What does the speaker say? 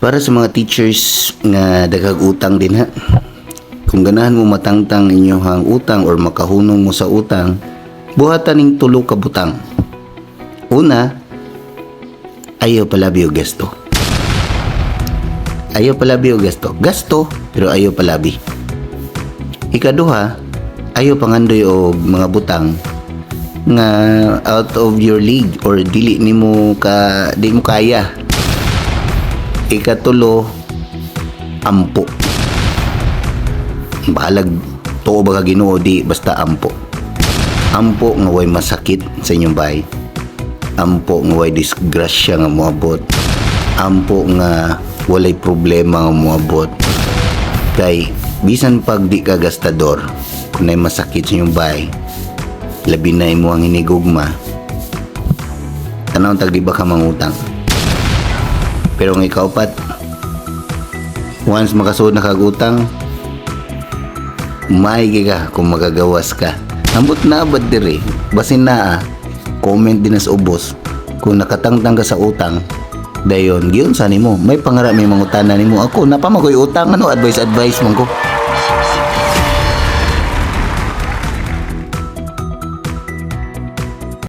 Para sa mga teachers nga daghag utang din ha. Kung ganahan mo matangtang inyong utang or makahunong mo sa utang, buhatan ning tulo ka butang. Una, ayaw palabi og gasto. Ayaw palabi og gasto. Gasto, pero ayaw palabi. Ikaduha, ayaw pangandoy og mga butang nga out of your league or dili nimo ka di mo kaya. Ikatulo, ampo. Bahalag tuo ba ka Ginoo, di basta ampo. Ampo nga way masakit sa inyong bahay. Ampo nga way disgrasya nga moabot. Ampo nga walay problema nga moabot. Kay bisan pag di ka gastador, kung nay masakit sa inyong bahay, labi na imo ang hinigugma, tanaw tag di ba ka mangutang. Pero ang ikaupat, once makasuod na kag utang, maigi ka kung magagawas ka. Ambot na abad dire, basin naa, comment din sa ubos. Kung nakatangtang ka sa utang, dayon, giyon sa nimo, may pangara may mangutana nimo. Ako, napamakoy utang, ano, advice advice man ko.